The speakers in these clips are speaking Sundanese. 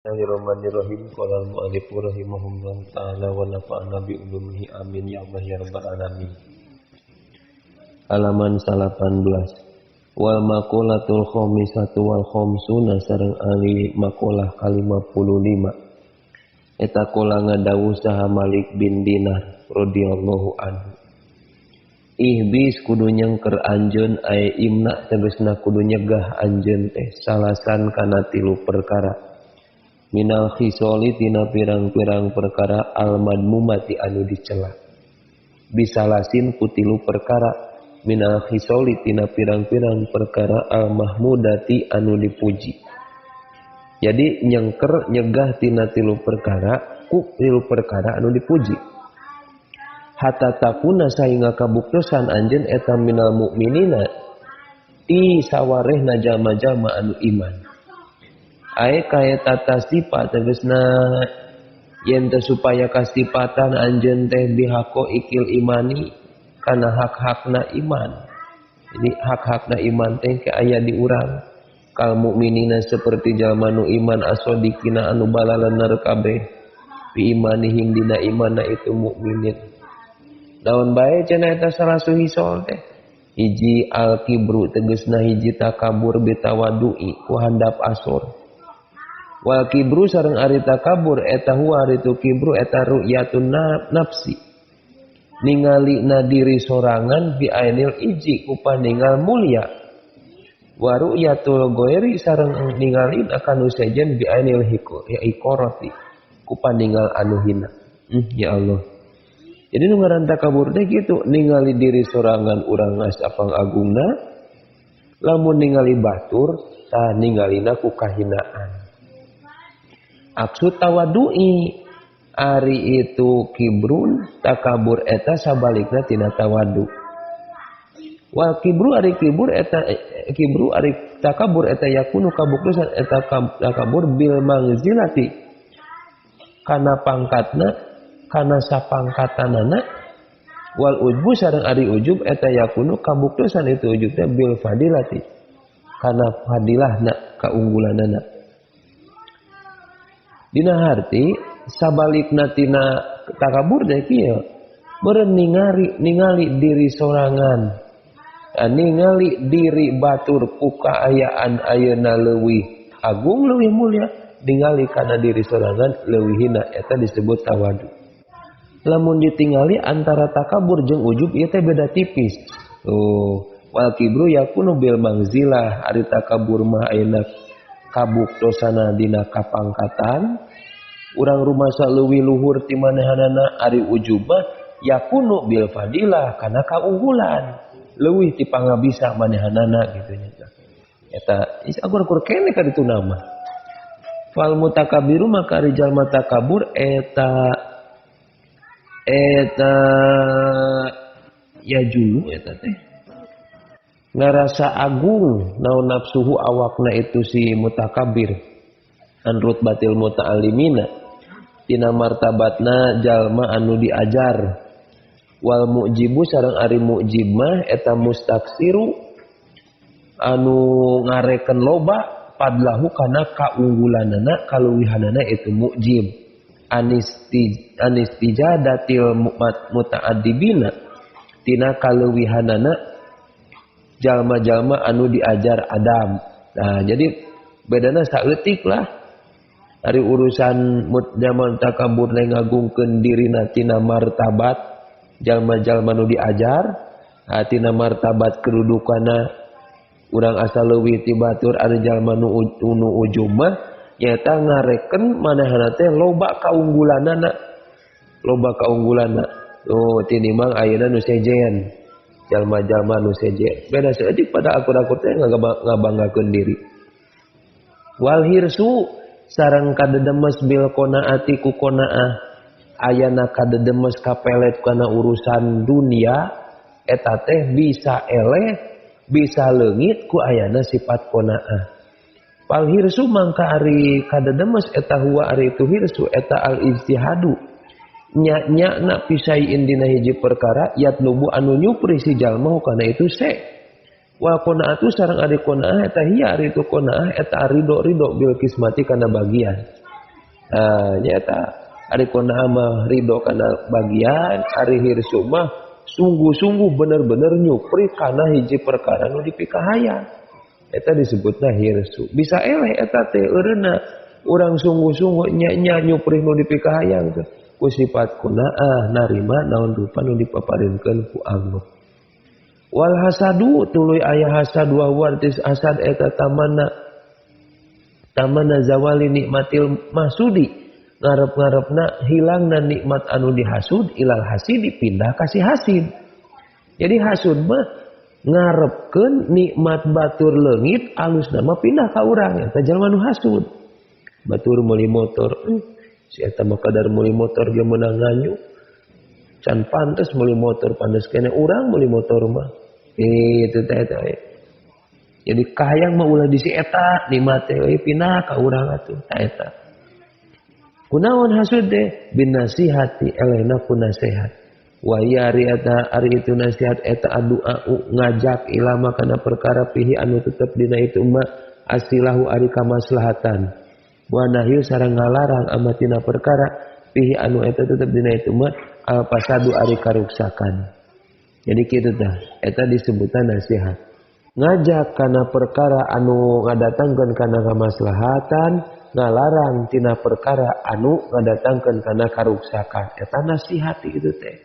Bismillahirrahmanirrahim. Qala al-mu'allif rahimahullahu ta'ala wa nafa'ana bi ulumihi amin ya Allah ya rabbal alamin. Halaman 18. Wal maqalatul khamisatu wal khamsuna sareng ali maqalah ka-55. Eta kula ngadawuh saha Malik bin Dinar radhiyallahu anhu. Ihbis kudu nyengker anjeun ae imna tegasna kudu nyegah anjeun teh salasan kana tilu perkara. Minal khisoli tina pirang-pirang perkara al-madmumati anu dicela. Bisalasin ku tilu perkara minal khisoli tina pirang-pirang perkara al-mahmudati anu dipuji. Jadi nyengker nyegah tina tilu perkara ku tilu perkara anu dipuji. Hatta takuna sahinga kabuktosan anjeun eta minal mukminina ti sawarehna jalma-jalma anu iman. Ae kaya tata sifat tegasna yen teh supaya kasipatan anjeun teh bihaqo ikil imani kana hak-hakna iman. Jadi hak-hakna iman teh ke aya di urang. Kal mukminina seperti jalma nu iman asodikina anu balalener kabeh bi imanihim dina imanna itu mukminin. Daun bae cenah eta salah suhisol teh. Hiji al kibru tegasna hiji takabur bitawadui ku handap asor. Wal kibru sareng ari takabur eta huwa ari tu kibru eta ru'yatun nafsi. Ningali na diri sorangan bi ainil iji ku paningal mulia. Wa ru'yatul ghairi sareng ningali akan nu sejen bi ainil hiqarati ku paningal anu hina. Ya Allah. Jadi nu ngaran takabur teh kitu ningali diri sorangan urang geus apang agungna lamun ningali batur tah ningalina ku kahinaan. Aksu tawadui ari itu kibrun takabur eta sabalikna tina tawadu. Wal kibru ari kibur eta kibru ari takabur eta yakunu kabuktusan eta takabur bil mangzilati kana pangkatna kana sapangkatanana wal ujbu sareng ari ujub eta yakunu kabuktusan itu ujub teh bil fadilati kana fadilahna kaunggulanana. Dina harti sabalikna tina takabur teh kieu meureun ningali diri sorangan ningali diri batur ku kaayaan ayeuna leuwih agung leuwih mulia ningali kana diri sorangan leuwih hina eta disebut tawadu. Lamun ditingali antara takabur jeung ujub ieu teh beda tipis. Tuh wal kibru yakunu bil mangzilah ari takabur mah ayeuna kabuktosana dina kapangkatan urang rumasa leuwih luhur ti manehanana ari ujub mah yakunu bil fadilah kana kaunggulan leuwih ti pangabisa manehanana kitu nya. Eta is akur-akur kene ka ditu nama. Fal mutakabiru maka ari jalma takabur eta eta ya julu eta teh ngarasa agung naon nafsuhu awakna itu si mutakabir an rutbatil muta'allimina tina martabatna jalma anu diajar wal mu'jibu sareng ari mu'jib mah eta mustaksiru anu ngareken loba padlahu kana kaunggulanana kaluwihanana itu mu'jib anistijadatil muta'addibina tina kaluwihanana jalma-jalma anu diajar adam. Nah, jadi bedana saeutik lah. Ari urusan zaman takabur ngagungkeun dirina tina martabat jalma-jalma nu diajar, tina martabat kedudukanna urang asal leuwih ti batur ari jalma nu ujub mah nyaeta ngareken manehna teh loba kaunggulanana. Loba kaunggulanna. Oh, tinimbang ayeuna nu sejen. Jalma-jalma nu sejen. Beda saeutik pada akur-akur teh ngabanggakeun diri. Wal hirsu sareng kadedemes bil qanaati ku qanaah. Ayana kadedemes kapelet kana urusan dunia eta teh bisa eleh, bisa leungit ku ayana sifat qanaah. Wal hirsu mangka ari kadedemes eta huwa ari itu hirsu eta al ijtihadu. Nya-nya na pisaiin dina hiji perkara yatlubu anu nyupri si jalma kana itu se wal qanaatu sareng ari qanaah eta hiya ari itu qanaah eta ridho-ridho bil kismati kana bagian. Nyata ari qanaah mah ridho kana bagian, ari hirsu mah sungguh-sungguh bener-bener nyupri kana hiji perkara nu dipikahayang. Eta disebutna hirsu. Bisa eleh eta teh eureunna urang sungguh-sungguh nya-nya nyupri nu dipikahayang teh ku sifat qanaah narima naon rupa nu dipaparinkeun ku Allah. Wal hasadu tuluy aya hasad wa wartis hasad eta tamanna tamanna zawali nikmatil mahsudi ngarep-ngarepna hilangna nikmat anu dihasud ilal hasidi pindah ka si hasid. Jadi hasud mah ngarepkeun nikmat batur leungit alusna mah pindah ka urang eta jalma nu hasud. Batur meuli motor, si eta mah kadar meuli motor ge meunang nganyu. Can pantes meuli motor, pantes kene urang meuli motor mah. Itu teh eta. Jadi kahayang mah ulah di si eta nikmat teh pindah ka urang atuh ta eta. Kunaon hasud teh bin nasihati elehna ku nasihat. Wa ya ari eta ari itu nasihat eta adua ngajak ilama kana perkara pihi anu tetep dina itu ma asilahu ari kamaslahatan. Wa nahyu sareng ngalarang amatina perkara pihi anu eta tetep dina itu ma al fasadu ari karuksakan. Jadi kitu tah eta disebutan nasihat. Ngajak kana perkara anu ngadatangkeun kana kamaslahatan, ngalarang tina perkara anu ngadatangkeun kana karuksakan. Eta nasihat kitu teh.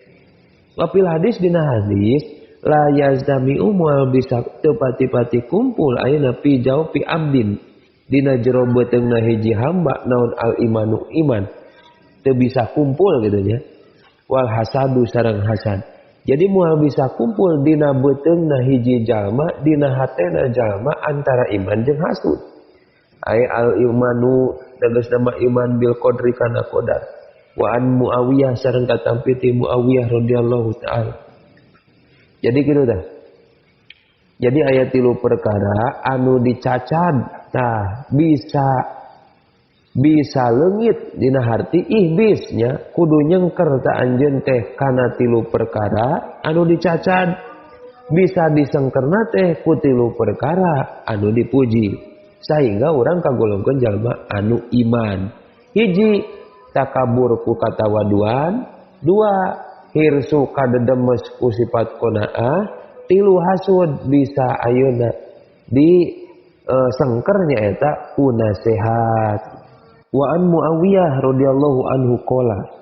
Wapil hadis dina hadis la yazdami'u moal bisa teu pati-pati kumpul ayeuna pi jauh pi abdin dina jero beuteungna hiji hamba naon al imanu iman teu bisa kumpul gitu nya wal hasadu sareng hasad. Jadi moal bisa kumpul dina beuteungna hiji jalma dina hatena jalma antara iman jeung hasud. Ai al imanu tegasna mah iman bil qadri kana qadar. Wa an Muawiyah sareng katampi ti Muawiyah radhiyallahu taala. Jadi kitu tah. Jadi aya tilu perkara anu dicacad tah bisa leungit dina harti ihbisnya kudu nyengker ta anjeun teh kana tilu perkara anu dicacad bisa disengkerna teh ku tilu perkara anu dipuji sehingga urang kagolongkeun jalma anu iman. Hiji takabur ku katawaduan, dua hirsu kadedemes ku sifat qanaah, tilu hasud bisa ayeuna di sengkernya eta ku nasihat. Wa an Muawiyah radhiyallahu anhu qala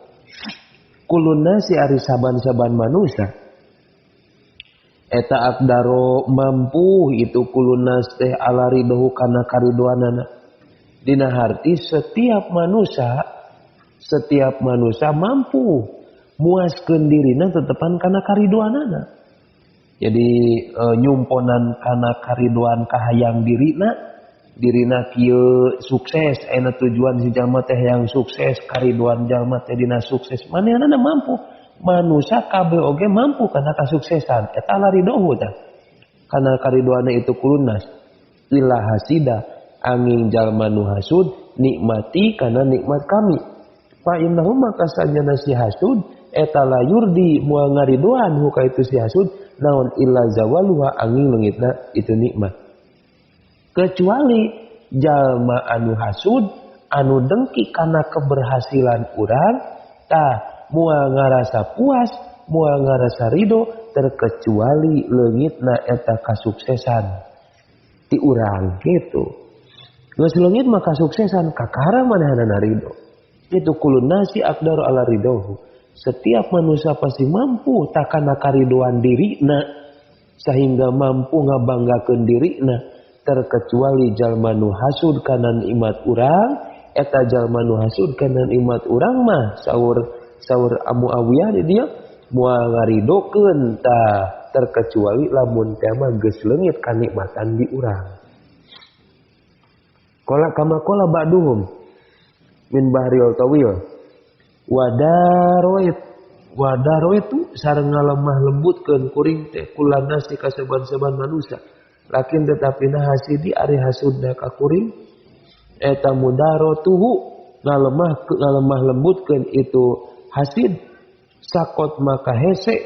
kulun nasi ari saban-saban manusia eta aqdaro mampu itu kulun nas teh ala ridho kana karidoanana. Dina harti setiap manusia mampu muaskeun dirina tetepan kana karidoanana. Jadi nyumponan kana karidoan kahayang dirina, dirina kieu sukses aya tujuan si jalma teh yang sukses, karidoan jalma teh dina sukses. Manehanana mampu. Manusia kabeh oge mampu kana kasuksesan. Eta laridohu tah. Kana karidoana itu kulunnas. Illa hasida angin jalma nu hasud nikmati kana nikmat kami. Fa innahu maka sajana si hasud eta la yurdi moal ngaridoan huka itu si hasud naon illa zawaluha angin leungitna itu nikmat. Kecuali jalma anu hasud anu dengki kana keberhasilan urang tah moal ngarasa puas, moal ngarasa ridho terkecuali leungitna eta kasuksesan ti urang gitu. Geus leungit mah kasuksesan kakara manehanana ridho. Itu kulun nasi aqdaru ala ridhohu. Setiap manusia pasti mampu takana karidoan dirina sehingga mampu ngabanggakeun dirina terkecuali jalma nu hasud kana nikmat urang eta jalma nu hasud kana nikmat urang mah saur Muawiyah di dieu moal ngaridokeun tah terkecuali lamun teh mah geus leungit kanikmatan di urang. Qala kama qala ba'duhum min bahril tawil wadaroit tu sareng ngalemah lembutkeun kuring teh kulanasi ka saban-saban manusia lakin tetapi na hasidi ari hasudna ka kuring eta mudarotuhu ngalemah lembutkeun itu hasid sakot maka hese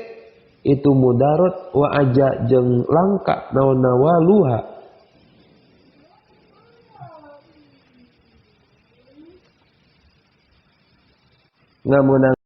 itu mudarot wa aja jeung langka naon nawaluha Ngameunang